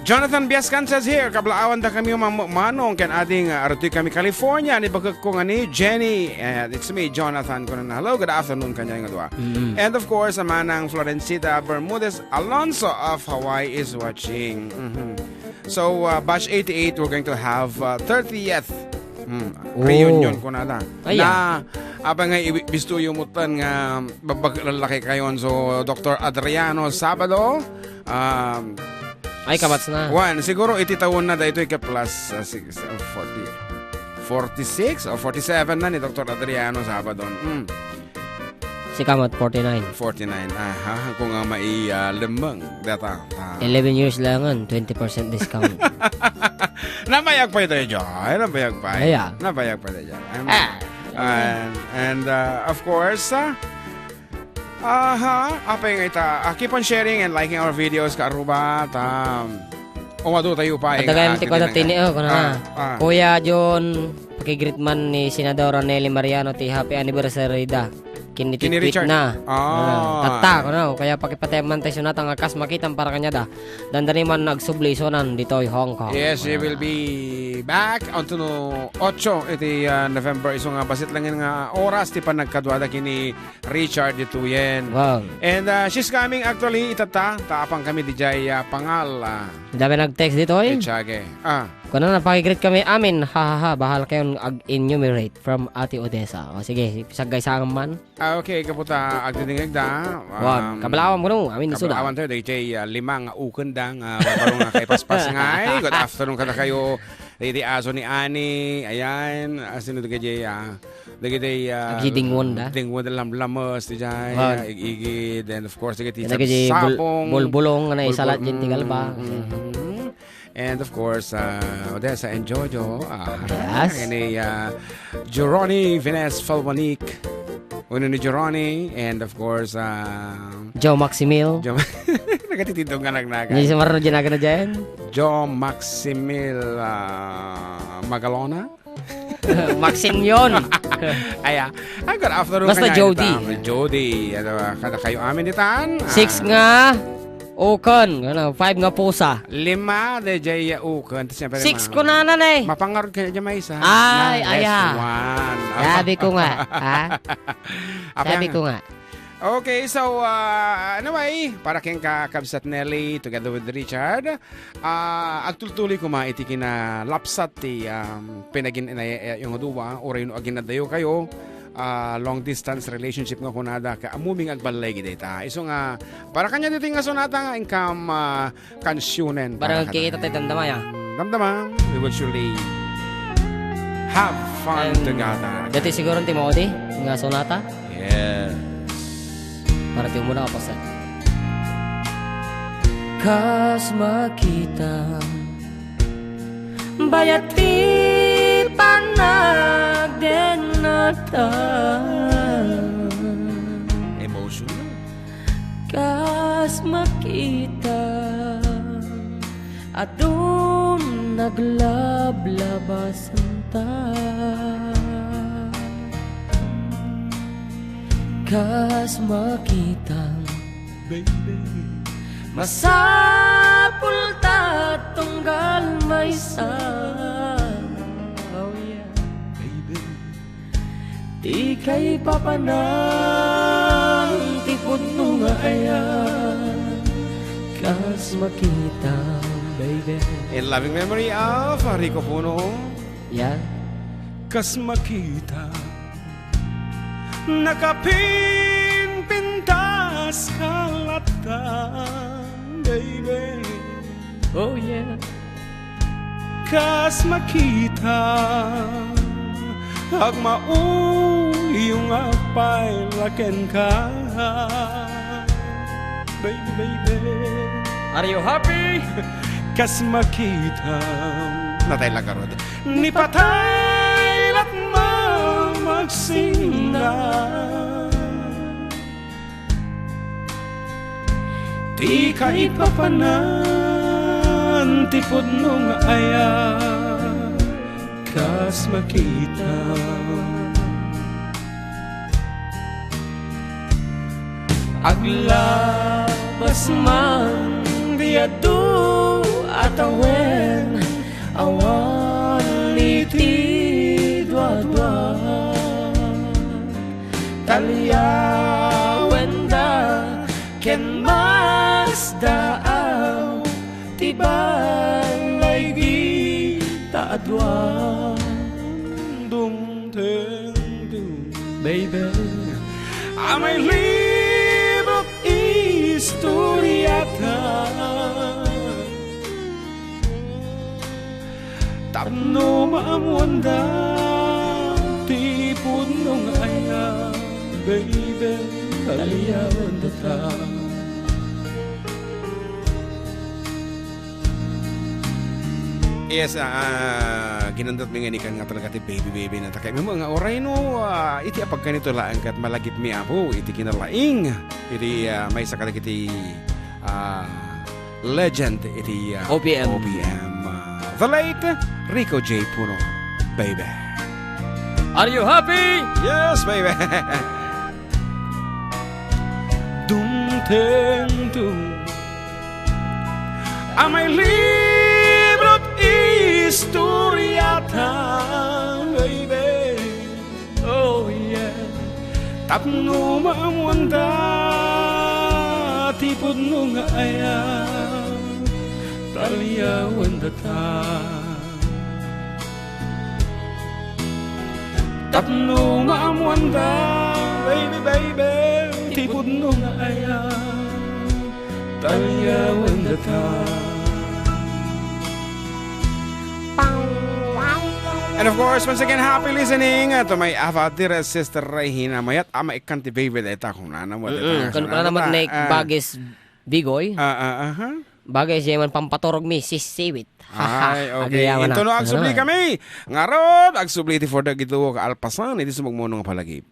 Jonathan Biascan says here, "Kablaawan da kami, Mam-, Manong, ken ading, uh, arutoy kami California, ni bakek ko nga ni Jenny." And it's me, Jonathan, kunan, "Hello, good afternoon," kanya nga dua. Mm. And of course, ang manang Florencita Bermudez Alonso of Hawaii is watching. Mhm. So, uh, Batch eighty-eight, we're going to have, uh, thirtieth, mm, Oh. reunion, kunada. Ay, Na, ah. Apay nga, ibi-, bisto yung mutan nga, babag-, lalaki kayon. So, Doctor Adriano Sabado, um, Ay, kabats na. One, siguro iti taon na daytoy ka plus, uh, six, uh, forty, forty-six or forty-seven na ni Doctor Adriano Sabado. Mm. Si Kamat, forty-nine. Forty-nine. Aha, kung nga mai, ah, lemmeng, data. Ah. Eleven years langan, twenty percent discount. Nabayag pa ito, Joy. Nabayag pa. Ay, ah. Nabayag pa ito, Joy. I'm- Ah. And, and, uh, of course, uh, Aha, apay nga ita, ah, keep on sharing and liking our videos, kaaruba, ta, um, umadu tayo pa, At dagay eh, ti kuwan, tini, oh, kuwan na. Ah, ah. Kuya John, pakigreet man ni Senadora Nelly Mariano ti happy anniversary da. Ken ni Richard. Ken ni Titwit na. Ah. Ah, tatta, kuwan na, kaya pakipatay man tayo sunata nga kas makitam para kanyada. Dandani man agsubli isunan ditoy Hong Kong. Yes, we will be back onto no ocho iti, ah, November. Isu nga bassit laeng nga oras ti panagkaduada ken ni Richard ditoyen. Wow. And, ah, she's coming actually, itatta, ta apan kami dijay, ah, pangal, ah, Dami nag-text ditoy. Echage. Ah. Kuwan na, pakigreet kami amin. Ha, ha, ha. Bahala kayon ag-enumerate from Ate Odessa. O, sige, saggay sa man. Ah, okay, kaputa, agdidingag da. Wan, um, kablaawan kuno, amin isuda. Kablaawan tayo, dagiti, ah, lima nga ukenda nga barbaro nga kaipaspas ngay. Good afternoon kadakayo. Dagiti aso ni Ani, ayan, ah, sino dagiti, ah, dagiti, ah, Agidingwon da? Dingwon da lamlames, dijay, Wan. Ah, igigid, and of course, dagiti Dagiti bul-, sapsapong, bulbulong nga naisalat bulbul-, diay ti galba. Mm, mm, mm. And of course, uh, Odessa and Jojo. Ah, Yes. Ini, uh, Jeroni Vines Falbonic. Uno ni Jeroni. And of course, uh, Joe Maximil. Joe, nagatitindog nga nagnagan. Hindi sa marunong ginagana dyan. Joe Maximil, uh, Magalona. Maximion. Aya. Ah, good afternoon Basta kanya, Jody. Ita, Jody. Ano, kada kayo amin ditan. Ah. Six nga ukon. Ano, five nga pusa. Lima, de jay ukon. Tas siyempre, Six ma-, ko na, nanay. Mapangarod kayo dyan, may isa. Ay, Na, aya. One. Sabi ko nga, ha? Sabi ko nga. Okay, so, uh, anyway, para keng ka-, kabsat Nelly, together with Richard, Ah, agtultuloy koma iti kinalapsat ti, um, pinagin-inayayyo nga dua, uray no aginadayo kayo, ah, long distance relationship nga kunada, ka ammom nga agballeg dayta. Isu nga, para kanya ditoy nga sonata nga inkam, ah, kansionen. Para kikita tayo damdama, ya. Damdama, we will surely have fun together. Dati siguro ti maudi nga sonata? Yes. Para ti umuna, Apostle. Kas makita, bayat ti panagdennata. Emotional. Kas makita, adun naglablabasanta. Kas makita, baby, masapulta tunggal maysa. Oh, yeah. Baby, Ti kaipapanan ti pudno nga ayan, kas makita, baby. In loving memory of Rico Puno. Yeah. Kas makita, nakapinpintas ka latta, baby. Oh, yeah. Kas makita, agmauyong agpayla kenka. Baby, baby. Are you happy? Kas makita. Natay la garud. Ni patay lat mamagsinda. Ti kaipapanan ti pudno nga aya, kas makita. Aglabas man di adu a tawen, awan iti duadua. Taliawenda ken masdaaw ti balay dita a dua. Dungteng, baby, amay librok istoriata. Tapno maammoanda ti pudno nga aya, baby, taliawendata. Yes, ah, ah, ginandat mi nga ni kan nga talaga ti baby, baby na takay. Memo nga uray no, ah, iti apagkanito laeng ket malagip mi, Apo, iti kinalaing. Iti, ah, maysa kadagiti, ah, legend iti, ah, O P M. O P M, ah, the late Rico J Puno, baby. Are you happy? Yes, baby. Dumtengto. Amay librot istoriata, baby. Oh, yeah. Tapno maammoanda ti pudno nga aya, taliyawendata. Tapno maammoanda, baby, baby, ti pudno nga aya, taliyawendata. And of course, once again, happy listening, uh, to my ava, dear sister Regina Mayat. Ama, ikkan ti baby dayta, kunana mo, Mm-mm. dayta, Kun kunana kunana mo, met, Nick, ah. Bagis Bigoy. Ah, ah, aha. Bagay siya man pampaturog mi, sisiwit. Ay, okay. Agyaman na. Intono agsubli Ano? kami. Ngarud, agsubli ti for the gito kaalpasan, iti sumagmamano nga palagip.